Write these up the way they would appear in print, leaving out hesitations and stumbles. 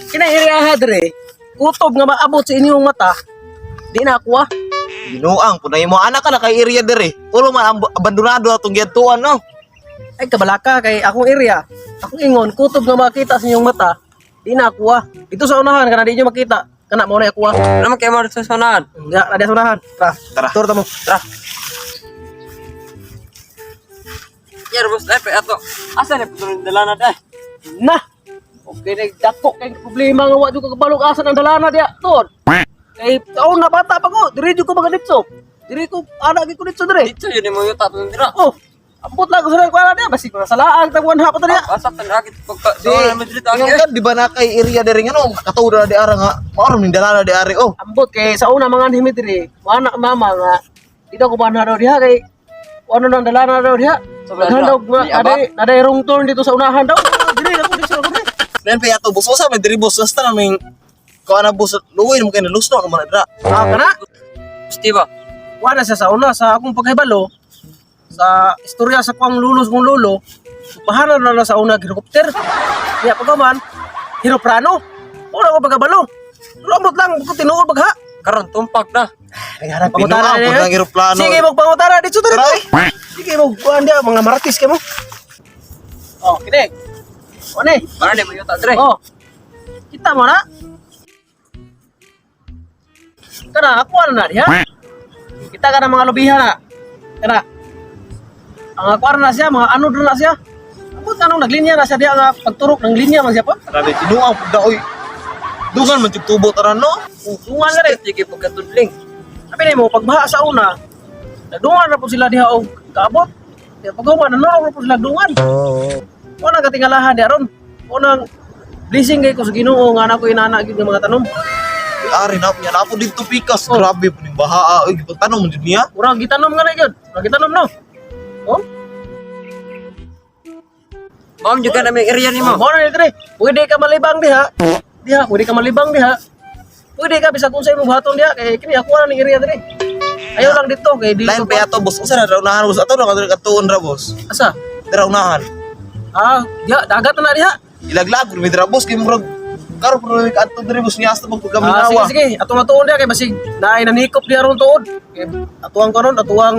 Kina area dire, kutob nga maabot sa inyong mata, di na ako ah. Binuang punay mo anak ka na kay area dire. Puro man abandonado atong giadtuan no. Ay kabalaka kay akong area. Akong ingon kutob nga makita sa inyong mata, di na ako ah. Dito sa unahan kana di nyo makita. Kana mo na ako ah. Ano man kay mo sa sonahan? Ya, na sa unahan. Tara. Tara. Turo ta mo. Tara. Yar boss, ay ato. Asa ni putol dala na dai? Na. Okay, nagdako kay problema nga wa jud ka kabalog asa ng dalana diya, tuod. Kay taon na bata pa ko, diri jud ko magaditso. Diri ko ana gyud ko ditso dire. Dito yun mo yuta atong dira. Oh, ambot lang ko sa ko ana diya, basig ko salaan tag one half pa diya. Asa tan akit pagka Di, so naman dito ingon ang ka, di ba na kay area dire nga no? Katuod na di ara nga. Maorom ning dala na di ari oh. Ambot kay sa una mga anhimi diri, wana mama nga di daw ko ba na daw diha kay ano nang dala na daw diha. Sobra Daghan daw daw. Di aba? naday wrong turn dito sa unahan daw. Diri ako dito ako diri. Then pa ato boss usa may diri boss basta na may kuan na boss luoy mo kay nalusno ka man dira. Ah, kana. Gusti ba? Wala siya sa una sa akong pagkahibalo sa istorya sa kuang lulos kong lulo, pahanan na na sa una helicopter. Kaya pagkaman, heroplano. Wala ko pagkabalo. Lumot lang, ko tinuod bagha. Karon tumpak na. Naghanap Binuang po ng eroplano. Sige, magpangutana dito dito. Tara, eh. Sige, magkuhan diya, mga maratis kamo. Oh, kini. O ni. Para ni mo yuta dire. Oh. Kita mo na. Kana, ako ano na diha? Kita ka na mga lubihan na. Kana. Ang ako na siya, mga ano doon na siya. Abot anong naglinya na siya diha nga pagturok ng linya man siya po. Grabe tinuang pud oy. Dungan man jud tubo taran no. Dungan na rin. Sige pagkatudling. Sabi nimo, pagbaha sa una, nagdungan na po sila diha og kaabot. Kaya pag human, nanurong na po sila dungan. Wala katingalahan diha ron. Unang blessing kay ko sa Ginoo nga na ko inana gyud nga mga tanom. Di ari na niya na po dito pikas. Grabe po ning baha oy gipagtanom man jud niya. Murag gitanom nga na gyud. Murag gitanom no. Oh, Ma'am juga na may area nimo. mo na dire. Pwede ka malibang diha. Diha, pwede ka malibang diha. Pwede ka bisag unsa imong buhaton diha kay kini ako na ning area dire. Ayaw lang dito kay dito. Lain pa ato boss usa na dira unahan boss ato na kadto katuon ra boss. Asa? Dira unahan. Ah, diha dagat na na diha. Ilaglag mi dira boss kay murag karon po mi kadto diri boss niya hasta Ah, sige magpagkaminawa. sige, atong atuon diha kay basig naay nanikop diha ron tuod. Kay atuang karon, atuang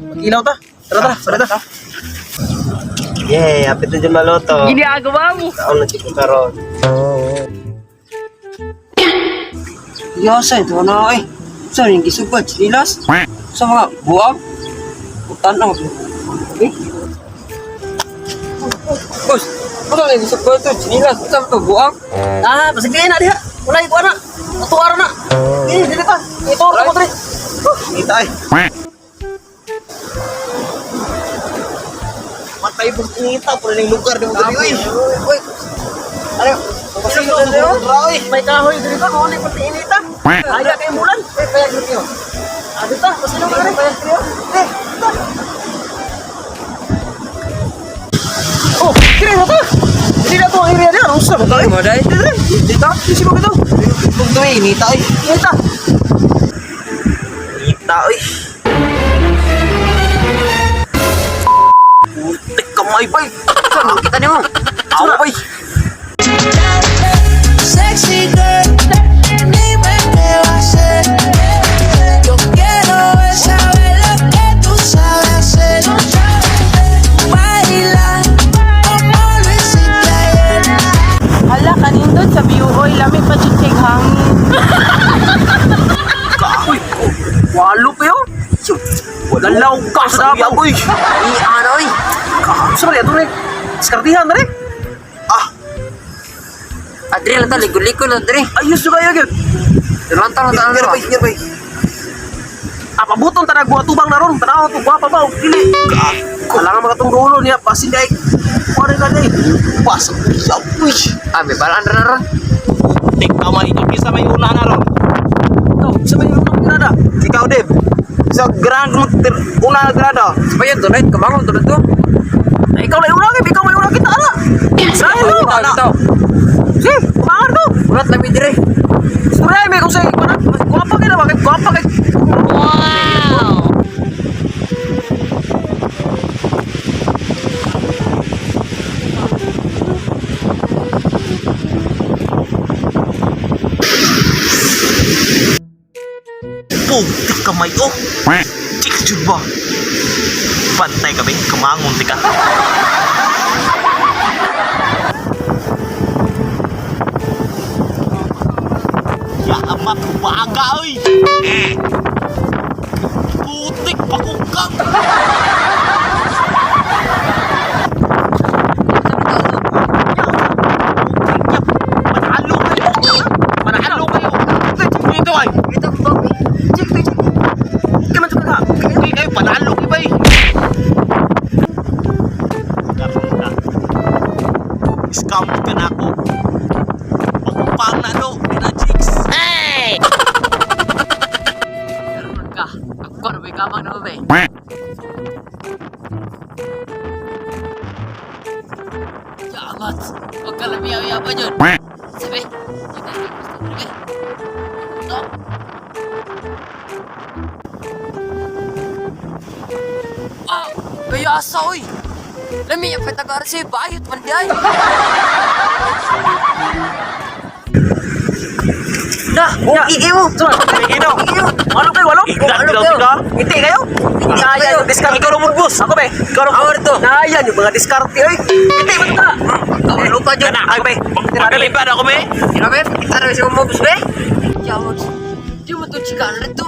magilaw ta. Tara tara, tara ta. Yay, apit na dyan maluto. Ginagawa mo. Taon na chicken karon. Yasa ito na eh. Sa ning gisugad sinilas. Sa mga buang. Tanaw. Eh. Boss, ano ning gisugad to sinilas sa mga buang? Ah, basig diha na diha. Wala ko ana. Atuara na. Eh, dili pa. Ituro ko diri. Ngita ay. Matay boss ngita po ning lugar di mo diri oy. Uy. Ano? Pasilo sa dira oy. May kahoy diri ko, mo ni pati inita. Aya kay bulan. Eh, payag niyo. Ah, dito, pasilo ka rin. Payag niyo. Eh, dito. Oh, kiri na to. Dili na to ang area diha. Unsa ba tayo? Mo dai. Dili, dito. Dito mo dito. Tugtuy ngita oy. Inita. Ngita oy. Putik kamay bay. Sa mga kita nimo. Awa bay. Sexy girl, dime qué va a hacer. Yo quiero saber lo que tú sabes hacer. Baila como lo hiciste ayer. Hala, kanindot sa view oy, lami pa jud kay hangin. Uy, walo pa yun. Lalaw ka sa Sabi dabaw. oy. Ian oy. Sa ba ito ni? Diskartihan na rin. Ah, Adri lang ta ligo-ligo lang diri. Ayos yung kayo, gyud. Lantar lang Ngir ta. bay, ngir bay. Ah, pabuton tanag buha tubang na ron. Tanaw to guwapa ba? Dili. Kailangan mga tong dulo niya. Basin kay. Kuha rin kay. Pasok siya uy. Ah, may balaan ra na ron. Putik kamay isa may una na ron. Ikaw, sa may unang grada. Ikaw Deb. Sa grand una na grada. Sabayan to right kabangon to to. Ay, ikaw na una kay, ikaw may una kita ala. Dahil no. Ito ito. Si, kumangar to. Ulat lami dire. Istorya may kung sa ikaw na. Guwapa kay na bakit guwapa kay. Putik kamay oh. Chicks jud ba? Bantay ka be, kamangon ti ka. Ya amat baga oy. Putik pakukang. Manalo kayo. Manalo kayo. Dito ay. Ito, check, check, check. Kaman sa ka. Hindi kayo panalo kayo ba eh? Scam ka na ako. Pagpang na no, di na chicks. Karon ka. Ako na may kamang na ba? Yamat. Huwag ka lang miyaw-yaw yun. Sabi, kita na gusto mo rin. Ito. Ah, kaya asa oy. Lami ang patagar siya, bayot man di ay. Na, Ya. iiwo. Ino. Walo kayo, walo. Ignan ka ka. Ngiti kayo. Naya yung diskarte. Ikaw na boss. Ako be. Ikaw na Awar to. Naya yung mga diskarte oy. Ngiti man ka. Kawalo pa dyan. Kana, ay be. Pagkalipan ako be. Grabe, kita na siya mobs be. Yamat. Di mo to chika na to.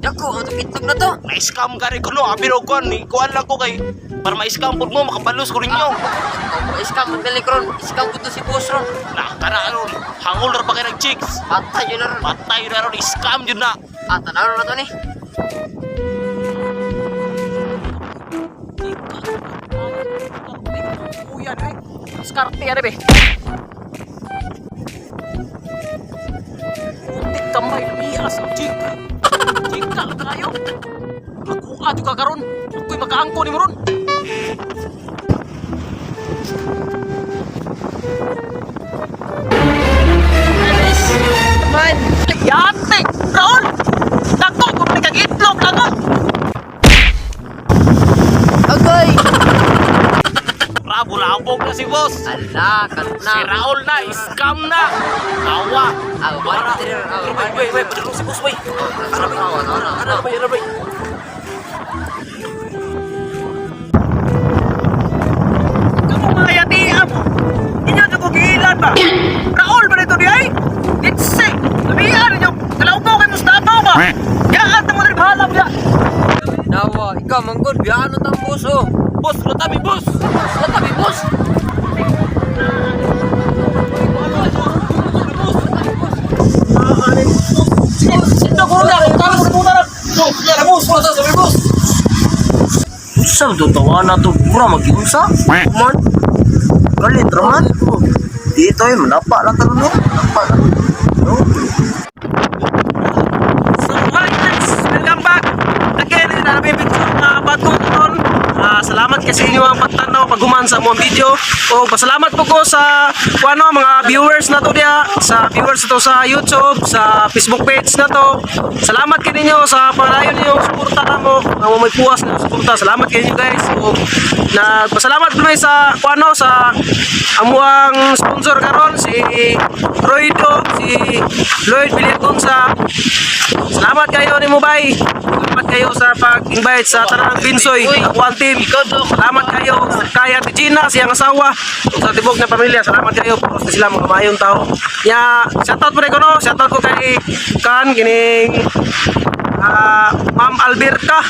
Dako, ang itlog na to. Na-scam ka rin ko no. Abi ro kuan, kuan lang ko kay para ma-scam pud mo makabalos ko ninyo. Oh, iskam magaling ron. Iskam ko to si boss ron. Na kana ron. Hangol ra pa kay nag chicks. Patay yun na ron. Patay na ron, scam jud na. Ah, tanaw na to ni. Uyan eh. Diskarte yan eh be. Putik tambay lumias ang chika. Chika lang kayo. Ako adyo ka karon. Ako'y makaangko ni mo ron. Man, Yate! Raul! Dako! Kung kag itlog ako! Agay! Bravo, labog na si boss. Ala, kat na. Si Raul na, scam na. Awa. Ah, wala na rin. Ah, Wait, wait, wait, padulong si boss, wait. Ano ba? Ano Ano ba, ano ba? Kamu mga yatian mo! Inyo dyan ko giilan ba? Raul ba nito di ay? Itse! Lumihan ninyo! Kalawgaw kay Mustafa ba? Yaat na mo rin bahala mo ya! Nawa, ikaw manggod, biyaan na tang boss oh. Boss, latabi, boss. Boss, latabi boss. Ito ko na! Kung kamo na na Boss, boss, boss. Unsa to tawa na to pura magiunsa? Man. Galit raman. Dito ay manapa lang taron no. Manapa lang. No. So hi guys! Welcome back! Again, narabibig sa mga bagong taon. Ah, salamat kasi inyo ang pagtanaw paghuman sa among video. O pasalamat po ko sa kuano mga viewers na to diya, sa viewers na to sa YouTube, sa Facebook page na to. Salamat kay ninyo sa padayon ninyo suporta namo, nga mo may puwas na suporta. Salamat kay ninyo guys. O nagpasalamat po mi sa kuano sa amuang sponsor karon si Roydo, si Lloyd Villagonza. Salamat kayo ni Mubay. Salamat kayo sa pag-invite sa Tanang Binsoy, One Team. Salamat kayo kay Ate Gina, siyang asawa, ug sa tibok na pamilya. Salamat kayo po sa sila mga maayong tao. Ya, shoutout po rin ko no. Shoutout ko kay kan kining Ma'am Alberta.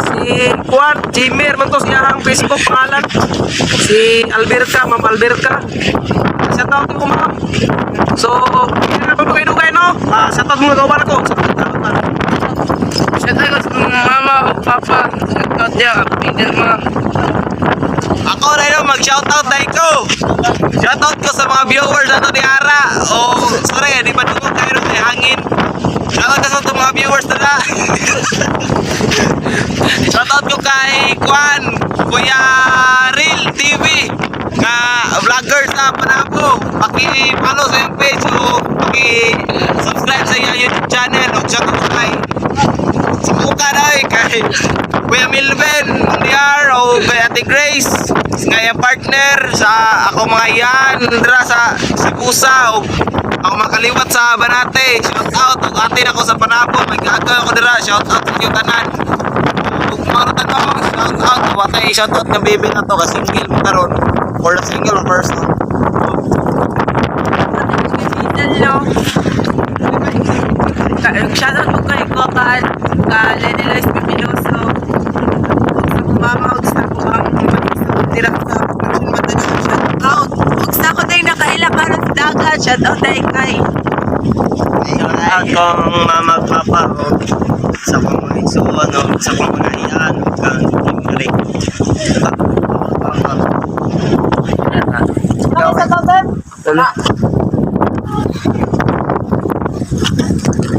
Si Juan Jimer man to siya ang Facebook pangalan. Si Alberta, Ma'am Alberta. Shoutout ko ma'am. So, hindi na pa kayo dugay no. Ah, shoutout mga kauban ko. Shoutout man. shout out sa mga mama o papa. Shout out niya, kapatid mga. Ako na yun, mag-shoutout na ikaw. Shoutout ko sa mga viewers na to ni Ara. O, sorry, di pa dungog kayo ron, may hangin. Shoutout ko sa itong mga viewers na na. Shoutout ko kay Kwan, Kuya Real TV, nga vlogger sa Panabo. Paki-follow sa iyong page o paki-subscribe sa iyong YouTube channel. O shoutout ko kay Subukan ay kay Kuya Milvin Mundiar o kay Ate Grace nga iyang partner sa ako mga iyan dira sa Sibusa o Ako makaliwat sa Banate. Shout out ug ate nako sa Panabo. May gagaw ako dira. Shout out sa inyo tanan. Ug mga tanong, shout out. Watay shout out ng baby na to kasi single mo karon. For the single person. Hello. Shoutout ko kay Kokal, ka Lenny Lois Pipinoso, ug sa akong mama, ug sa akong mga tira sa Poblacion Matanao, shout out. Ug sa ako dahil nakaila karon sa dagat, shout out dahil kay. Shout out kong mama at papa o sa akong mga igsuon o sa akong mga iyan o kang Rick.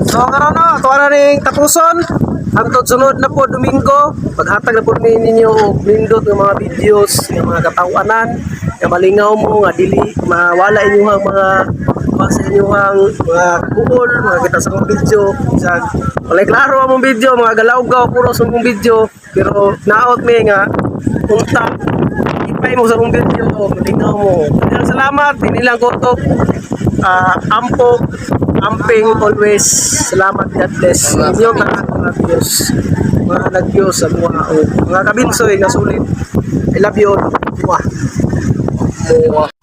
So karon no, ato na ning tapuson. Hangtod sunod na po Domingo, paghatag na po ni ninyo og nindot ng mga videos ng mga katawanan nga malingaw mo nga dili mawala inyong mga mga sa inyong mga kuol, mga kita sa akong video. Bisag walay klaro among video, mga galaw-gaw puro sa akong video, pero naot mi nga unta ipay mo sa akong video, malingaw mo. Daghang salamat, dinilang ko to. Ah, ampo, amping always. Salamat, God bless. Inyo mga mga views, mga nag-views sa mga o mga kabinsoy nga sulit. I love you all. Mwah. Mwah.